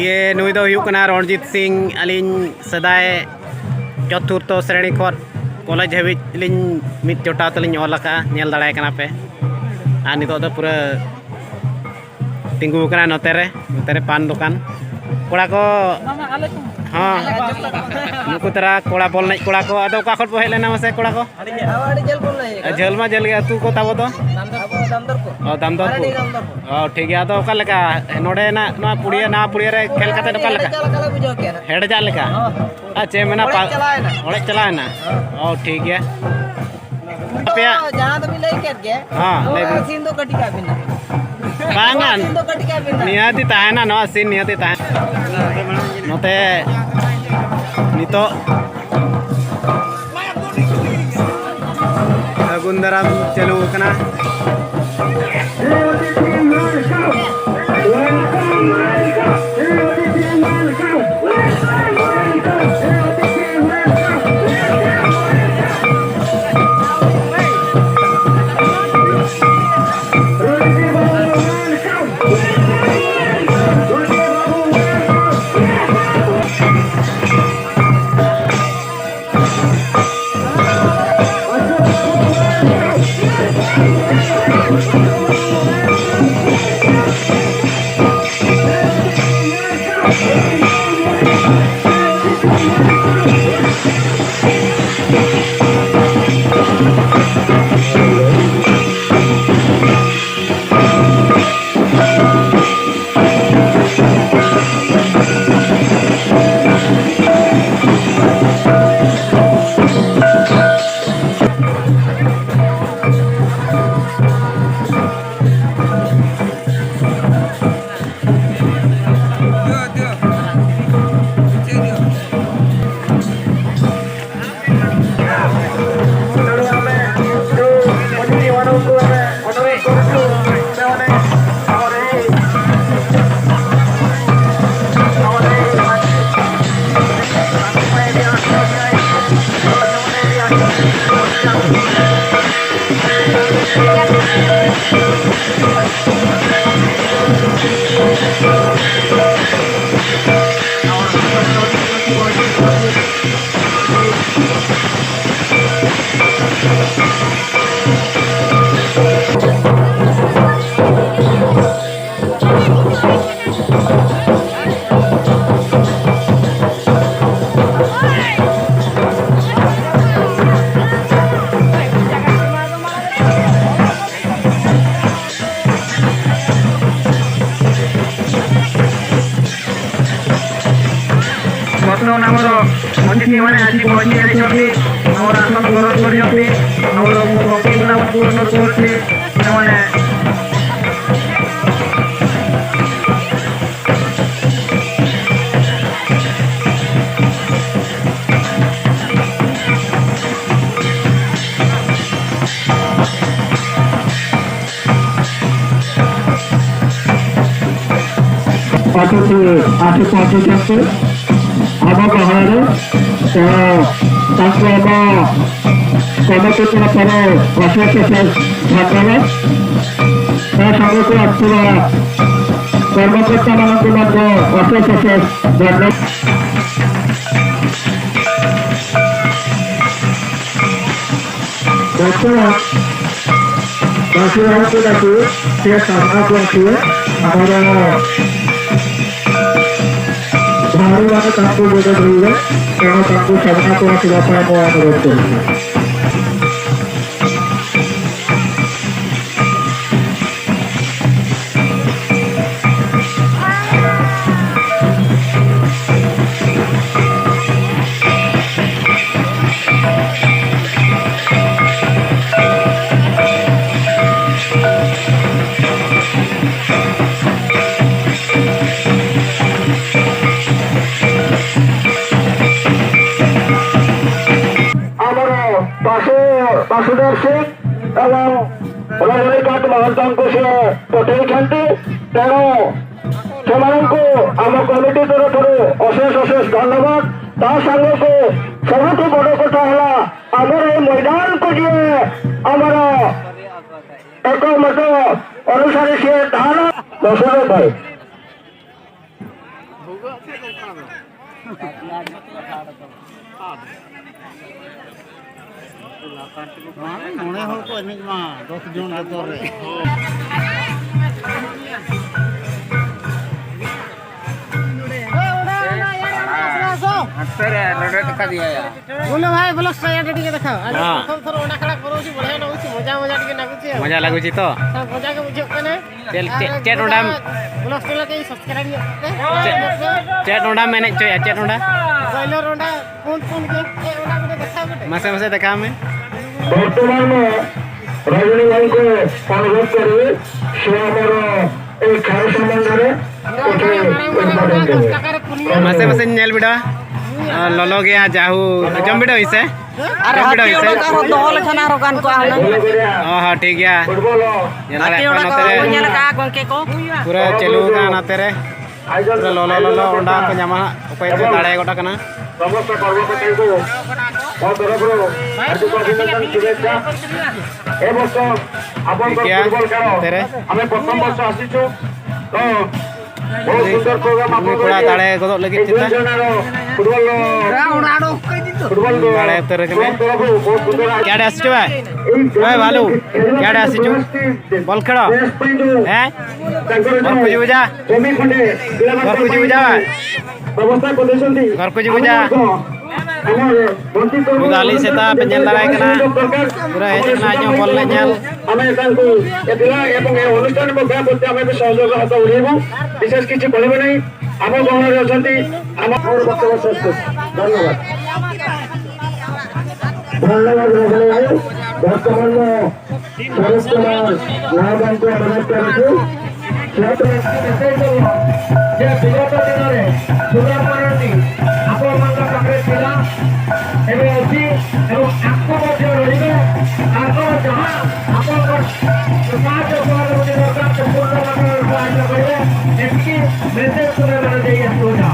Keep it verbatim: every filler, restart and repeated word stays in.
ᱤᱭᱟᱹ, ᱱᱩᱭ ᱫᱚ ᱦᱩᱭᱩᱜ ᱠᱟᱱᱟ ᱨᱚᱬᱡᱤᱛ ᱥᱤᱝ᱾ ᱟᱹᱞᱤᱧ ᱥᱮᱫᱟᱭ ᱪᱚᱛᱩᱨᱛᱷᱚ ᱥᱨᱮᱬᱤ ᱠᱷᱚᱱ ᱠᱚᱞᱮᱡᱽ ᱦᱟᱹᱵᱤᱡ ᱞᱤᱧ ᱢᱤᱫ ᱡᱚᱴᱟᱣ ᱛᱮᱞᱤᱧ ᱚᱞ ᱟᱠᱟᱫᱼᱟ, ᱧᱮᱞ ᱫᱟᱲᱮᱭᱟᱭ ᱠᱟᱱᱟ ᱯᱮ᱾ ᱟᱨ ᱱᱤᱛᱚᱜ ᱫᱚ ᱯᱩᱨᱟᱹ ᱛᱤᱸᱜᱩ ᱟᱠᱟᱱᱟ ᱱᱚᱛᱮ ᱨᱮ, ᱱᱚᱛᱮ ᱨᱮ ᱯᱟᱱ ᱫᱚᱠᱟᱱ᱾ ᱠᱚᱲᱟ ᱠᱚ, ᱦᱚᱸ, ᱱᱩᱠᱩ ᱛᱟᱨᱟ ᱠᱚᱲᱟ, ᱵᱚᱞ ᱮᱱᱮᱡ ᱠᱚᱲᱟ ᱠᱚ᱾ ᱟᱫᱚ ᱚᱠᱟ ᱠᱷᱚᱱ ᱯᱮ ᱦᱮᱡ ᱞᱮᱱᱟ ᱢᱟᱥᱮ ᱠᱚᱲᱟ ᱠᱚ? ᱟᱹᱰᱤ ᱡᱷᱟᱹᱞ ᱠᱷᱚᱱ ᱞᱮ ᱦᱮᱡ ᱟᱠᱟᱱᱟ᱾ ᱡᱷᱟᱹᱞ ᱢᱟ ᱡᱷᱟᱹᱞ ᱜᱮ, ᱟᱹᱛᱩ ᱠᱚ ᱛᱟᱵᱚ ᱫᱚ? ᱟᱵᱚ ᱫᱟᱢᱫᱚᱨᱯᱩᱨ᱾ ᱚ, ᱫᱟᱢᱫᱚᱨᱯᱩᱨ᱾ ᱚ, ᱴᱷᱤᱠ ᱜᱮᱭᱟ᱾ ᱟᱫᱚ ᱚᱠᱟ ᱞᱮᱠᱟ ᱱᱚᱰᱮᱱᱟᱜ ᱱᱚᱣᱟ ᱯᱩᱲᱤᱭᱟᱹ, ᱱᱟᱣᱟ ᱯᱩᱲᱤᱭᱟᱹ ᱨᱮ ᱠᱷᱮᱞ ᱠᱟᱛᱮ ᱚᱠᱟ ᱞᱮᱠᱟ? ᱦᱮᱰᱮᱡᱟᱜ ᱞᱮᱠᱟ ᱵᱩᱡᱷᱟᱹᱣ ᱠᱮᱫᱟ᱾ ᱦᱮᱰᱮᱡᱟᱜ ᱞᱮᱠᱟ? ᱦᱚᱸ᱾ ᱟᱨ ᱪᱮᱫ ᱢᱮᱱᱟ, ᱚᱲᱮᱡ ᱪᱟᱞᱟᱣᱮᱱᱟ᱾ ᱚᱲᱮᱡ ᱪᱟᱞᱟᱣᱮᱱᱟ? ᱦᱚᱸ᱾ ᱚ, ᱴᱷᱤᱠ ᱜᱮᱭᱟ᱾ ᱟᱯᱮᱭᱟᱜ ᱡᱟᱦᱟᱸ ᱫᱚᱵᱤᱱ ᱞᱟᱹᱭ ᱠᱮᱫ ᱜᱮ, ᱦᱮᱸ, ᱱᱚᱣᱟ ᱞᱟᱹᱭ ᱵᱤᱱ᱾ ᱥᱤᱱ ᱫᱚ ᱠᱟᱹᱴᱤᱡ ᱠᱟᱜ ᱵᱤᱱ ᱱᱟᱦᱟᱜ᱾ ᱵᱟᱝᱟ᱾ ᱱᱚᱣᱟ ᱥᱤᱱ ᱫᱚ ᱠᱟᱹᱴᱤᱡ ᱠᱟᱜ ᱵᱤᱱ ᱱᱟᱦᱟᱜ᱾ ᱱᱤᱦᱟᱹᱛᱤ ᱛᱟᱦᱮᱱᱟ, ᱱᱚᱣᱟ ᱥᱤᱱ ᱱᱤᱦᱟᱹᱛᱤ ᱛᱟᱦᱮᱱᱟ᱾ ᱱᱚᱛᱮ ᱱᱤᱛᱚᱜ ᱥᱟᱹᱜᱩᱱ ᱫᱟᱨᱟᱢ ᱪᱟᱹᱞᱩ ᱟᱠᱟᱱᱟ᱾ ବର୍ତ୍ତମାନ ଆମର ଅତିଥିମାନେ ଆସି ପହଞ୍ଚିଯାଇଛନ୍ତି। ଆମର ଆସନ ଗ୍ରହଣ କରିଅନ୍ତି। ଆମର ମୁଖ୍ୟ ଅତିଥିମାନଙ୍କୁ ଅନୁରୋଧ କରୁଛି, ସେମାନେ ଅତିଥି ଆସି ପହଞ୍ଚିଛନ୍ତି ଆମ ଗହଣରେ। ତେଣୁ ତାଙ୍କୁ ଆମ କମିଟି ତରଫରୁ ଅଶେଷ ଅଶେଷ ଧନ୍ୟବାଦ। ତା ସାଙ୍ଗକୁ ଆସିଥିବା କର୍ମକର୍ତ୍ତାମାନଙ୍କୁ ମଧ୍ୟ ଅଶେଷ ଅଶେଷ ଧନ୍ୟବାଦ। ବର୍ତ୍ତମାନ ବାସୁଦେବଙ୍କୁ ଡାକୁ, ସେ ସାମ୍ନାକୁ ଆସିବେ। ଆମର ଭାଇମାନେ ତାଙ୍କୁ ଗୋଡ଼ ଧୋଇବେ, ତେଣୁ ତାଙ୍କୁ ସାମ୍ନାକୁ ଆସିବା ପାଇଁ ମୁଁ ଅନୁରୋଧ କରୁଛି। ଆମର ବାସୁ-, ବାସୁଦେବ ସିଂ ଏବଂ ରଜନୀକାନ୍ତ ମହାନ୍ତଙ୍କୁ ସେ ପଠେଇଛନ୍ତି। ତେଣୁ ସେମାନଙ୍କୁ ଆମ କମିଟି ତରଫରୁ ଅଶେଷ ଅଶେଷ ଧନ୍ୟବାଦ। ତା ସାଙ୍ଗକୁ ସବୁଠୁ ବଡ଼ କଥା ହେଲା, ଆମର ଏ ମଇଦାନକୁ ଯିଏ ଆମର ଏକମତ ଅନୁସାରେ ସିଏ ଧାନ ଦଶରଥ ଭାଇ ᱢᱚᱬᱮ ᱦᱚᱲ ᱠᱚ ᱮᱱᱮᱡ ᱢᱟ, ᱫᱚᱥ ᱡᱚᱱ ᱡᱚᱛᱚ ᱨᱮ᱾ ᱦᱟᱱᱛᱮ ᱨᱮ ᱱᱚᱰᱮ ᱴᱟᱠᱟ ᱫᱤᱭᱟ᱾ ᱵᱚᱞᱮ ᱵᱷᱟᱭ, ᱵᱞᱚᱜ ᱥᱴᱟᱭᱟ ᱰᱮᱰᱤ ᱜᱮ ᱫᱮᱠᱷᱟᱣ᱾ ᱟᱨ ᱦᱮᱸ᱾ ᱯᱨᱚᱛᱷᱚᱢ ᱛᱷᱚᱨ ᱚᱱᱟ ᱠᱷᱟᱲᱟ ᱯᱚᱨᱚᱵᱽ ᱢᱚᱡᱟ, ᱢᱚᱡᱟ ᱴᱤᱠᱮ ᱱᱟᱜᱩᱪᱤ᱾ ᱢᱚᱡᱟ ᱞᱟᱜᱩᱪᱤ ᱛᱚ? ᱦᱮᱸ, ᱢᱚᱡᱟ ᱜᱮ ᱵᱩᱡᱷᱟᱹᱜ ᱠᱟᱱᱟ᱾ ᱪᱮᱫ, ᱪᱮᱫ, ᱟᱨ ᱪᱮᱫ ᱜᱚᱴᱟ ᱚᱸᱰᱮᱢ ᱵᱞᱚᱜ ᱥᱴᱟᱭᱟ ᱛᱮ ᱥᱟᱵᱥᱠᱨᱟᱭᱤᱵ ᱧᱚᱜ ᱯᱮ᱾ ᱪᱮᱫ, ᱪᱮᱫ ᱚᱸᱰᱮᱢ ᱮᱱᱮᱡ ᱦᱚᱪᱚᱭᱟ? ᱪᱮᱫ ᱚᱸᱰᱮ? ᱵᱚᱭᱞᱚᱨ ᱚᱸᱰᱮ, ᱯᱩᱱ ᱯᱩᱱ ᱜᱮ᱾ ᱪᱮᱫ ᱚᱸᱰᱮ ᱠᱚ ᱫᱮᱠᱷᱟᱣ ᱠᱟᱛᱮ? ᱢᱟᱥᱮ, ᱢᱟᱥᱮ ᱫᱮᱠᱷᱟᱣ ᱢᱮ᱾ ବର୍ତ୍ତମାନ ରଜନୀକାନ୍ତଙ୍କ ଅନୁରୋଧ କରିବେ, ସେ ଆମର ଏଇ ଖେଳ ସମ୍ବନ୍ଧରେ ଗୋଟେ ଉଦ୍ବୋଧନ ଦେବେ। ᱢᱟᱥᱮ, ᱢᱟᱥᱮ ᱧᱮᱞ ᱵᱤᱰᱟᱹᱣᱟ᱾ ᱟᱨ ᱞᱚᱞᱚ ᱜᱮᱭᱟ, ᱡᱟᱦᱩ ᱡᱚᱢ ᱵᱤᱰᱟᱹᱣ ᱤᱥᱮ? ᱟᱨ ᱡᱚᱢ ᱵᱤᱰᱟᱹᱣ ᱦᱟᱹᱛᱤ ᱤᱥᱮ? ᱚᱲᱟᱜ ᱟᱨᱦᱚᱸ ᱫᱚᱦᱚ ᱞᱮᱠᱷᱟᱱ ᱟᱨᱦᱚᱸ ᱜᱟᱱ ᱠᱚᱜᱼᱟ ᱦᱩᱱᱟᱹᱝ᱾ ᱚ ᱦᱚᱸ, ᱴᱷᱤᱠ ᱜᱮᱭᱟ᱾ ᱧᱮᱞ ᱫᱟᱲᱮᱭᱟᱜ ᱦᱟᱹᱛᱤ ᱠᱟᱱᱟ ᱚᱲᱟᱜ ᱱᱚᱛᱮ ᱨᱮ᱾ ᱠᱚ ᱧᱮᱞ ᱟᱠᱟᱫᱼᱟ ᱜᱚᱢᱠᱮ ᱠᱚ? ᱯᱩᱨᱟᱹ ᱪᱟᱹᱞᱩ ᱟᱠᱟᱱᱟ ᱱᱚᱛᱮ ᱨᱮ᱾ ᱯᱩᱨᱟᱹ ᱞᱚᱞᱚ ᱞᱚᱞᱚ ᱚᱸᱰᱟ ᱠᱚ ᱧᱟᱢᱟ ᱦᱟᱸᱜ, ᱚᱠᱚᱭ ᱠᱚ ᱫᱟᱲᱮ ᱜᱚᱫ ᱟᱠᱟᱱᱟ᱾ ସମସ୍ତ କର୍ମକର୍ତ୍ତାଙ୍କୁ ମୋ ତରଫରୁ ହାର୍ଦ୍ଦିକ ଅଭିନନ୍ଦନ, ଶୁଭେଚ୍ଛା। ଏ ବର୍ଷ ଆପଣଙ୍କର ᱴᱷᱤᱠ ᱜᱮᱭᱟ, ᱯᱷᱩᱴᱵᱚᱞ ᱠᱷᱮଳ ᱱᱚᱛᱮ ᱨᱮ᱾ ଆମେ ପ୍ରଥମ ବର୍ଷ ଆସିଛୁ, ତ ବହୁତ ସୁନ୍ଦର ପ୍ରୋଗ୍ରାମ ଆପଣଙ୍କର କଡ଼ା ଏଠି। ଦାଡ଼େ ଗଦକ ଲାଗି ଏ ଦୁଇ ଜଣର ଫୁଟବଲ, ଫୁଟବଲ ଦାଡ଼େ ଉତ୍ତର କଲେ। କ୍ଲବ ତରଫରୁ ବହୁତ ସୁନ୍ଦର କ୍ୟାଡ଼େ ଆସିଛୁ ବା? ଏଇ ଭାଇ ଭାଲୁ, କ୍ୟାଡ଼େ ଆସିଛୁ? ବଲ୍ ଖେଳ। ହେଁ? ତାଙ୍କର ଘରକୁ ଯିବୁ ଯା। ଜମି ଖଣ୍ଡେ ପିଲାମାନଙ୍କ ଘରକୁ ଯିବୁ ଯା। ପାଇଁ ବ୍ୟବସ୍ଥା କରିଦେଇଛନ୍ତି। ଘରକୁ ଯିବୁ ଯା। ଆମ ମନ୍ତ୍ରୀ ତରଫରୁ ମୁଁ ଗାଲି ସେଟା ପେଞ୍ଜେଲ ଦାଡ଼ାଏ କନା। ଦରକାର। ପୁରା ହେଇଛି ନା ଆଜି ବଲ୍ ନାଇଁ ᱧᱮᱞ। ଆମେ ତାଙ୍କୁ ଏ ପିଲା ଏବଂ ଏ অনুষ্ঠাନ ମଧ୍ୟ ପ୍ରତି ଆମେ ବି ସହଯୋଗ ହାତ ବଢ଼େଇବୁ। ବିଶେଷ କିଛି କହିବୁ ନାହିଁ। ଆମ ଗହଣରେ ଅଛନ୍ତି। ଆମ ମୋର ବକ୍ତବ୍ୟ ଶେଷ କରୁଛି। ଧନ୍ୟବାଦ। ଧନ୍ୟବାଦ ରଜନୀ ଭାଇ। ବର୍ତ୍ତମାନ ମୁଁ ସୁରେଶ କୁମାର ନାୟକଙ୍କୁ ଅନୁରୋଧ କରୁଛୁ। ଯେ ବିଗତ ଦିନରେ ସୁନାମ ମହାରଣୀ ଆପଣମାନଙ୍କ ପାଖରେ ଥିଲା, ଏବେ ଅଛି ଏବଂ ଆଗକୁ ମଧ୍ୟ ରହିବ। ତାଙ୍କର ଯାହା ଆପଣଙ୍କ ସାହାଯ୍ୟ ସହଯୋଗ ଦରକାର, ସେ ପୂର୍ଣ୍ଣ ମାତ୍ରାରେ ସାହାଯ୍ୟ କରିବ। ଏତିକି ମେସେଜ ସୁନାମ ଦେଇ ଆସୁଅଛି।